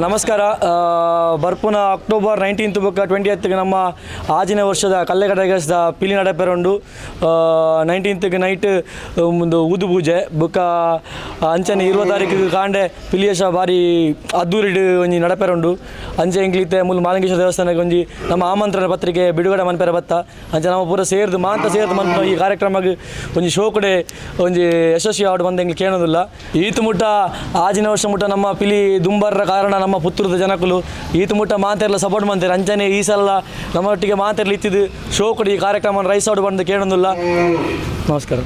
ನಮಸ್ಕಾರ. ಬರ್ಪುನ ಅಕ್ಟೋಬರ್ 19th ಬೊಕ್ಕ 20th ನಮ್ಮ ಆಜಿನ ವರ್ಷದ ಕಲ್ಲೇಕಾ ಟೈಗರ್ಸ್ದ ಪಿಲಿ ನಡಪೆರೆ ಉಂಡು. 19th night ಒಂದು ಊದು ಪೂಜೆ, ಬೊಕ್ಕ ಅಂಚನೆ 20 ತಾರೀಕು ಕಾಂಡೆ ಪಿಲಿಯೇಶ ಬಾರಿ ಅದ್ದೂರಿಡ್ ಒಂಜಿ ನಡಪೆರೆ ಉಂಡು. ಅಂಚೆ ಎಂಕ್ಲಿತ್ತೆ ಮೂಲು ಮಾಲಿಂಗೇಶ್ವರ ದೇವಸ್ಥಾನಕ್ಕೆ ಒಂಜಿ ನಮ್ಮ ಆಮಂತ್ರಣ ಪತ್ರಿಕೆ ಬಿಡುಗಡೆ ಮನ್ಪೆರೆ ಬತ್ತ. ಅಂಚೆ ನಮ್ಮ ಪೂರ ಸೇರ್ದು, ಮಾಂತ ಸೇರ್ದು ಮನ್ಪುನ ಈ ಕಾರ್ಯಕ್ರಮಕ್ಕೆ ಒಂಜಿ ಶೋಕಡೆ ಒಂಜಿ ಯಶಸ್ವಿ ಆವಡ್ ಬಂದ ಎಂಕ್ಲು ಕೇಳೋದಿಲ್ಲ. ಈತ್ ಮುಟ್ಟ, ಆಜಿನ ವರ್ಷ ಮುಟ್ಟ ನಮ್ಮ ಪಿಲಿ ದುಂಬರ್ರ ಕಾರಣ ನಮ್ಮ ಪುತ್ತೂರದ ಜನಕುಲು ಈತ್ ಮುಟ್ಟ ಮಾತೆರ್ಲ ಸಪೋರ್ಟ್ ಮಂತಾರೆ. ಅಂಚನೆ ಈ ಸಲ ನಮ್ಮೊಟ್ಟಿಗೆ ಮಾತೆರ್ಲ ಇತ್ತಿದ್ದು ಶೋಕುಡು ಈ ಕಾರ್ಯಕ್ರಮ ರೈಸ್ ಔಟ್ ಬಂದು ಕೇಳೋದಿಲ್ಲ. ನಮಸ್ಕಾರ.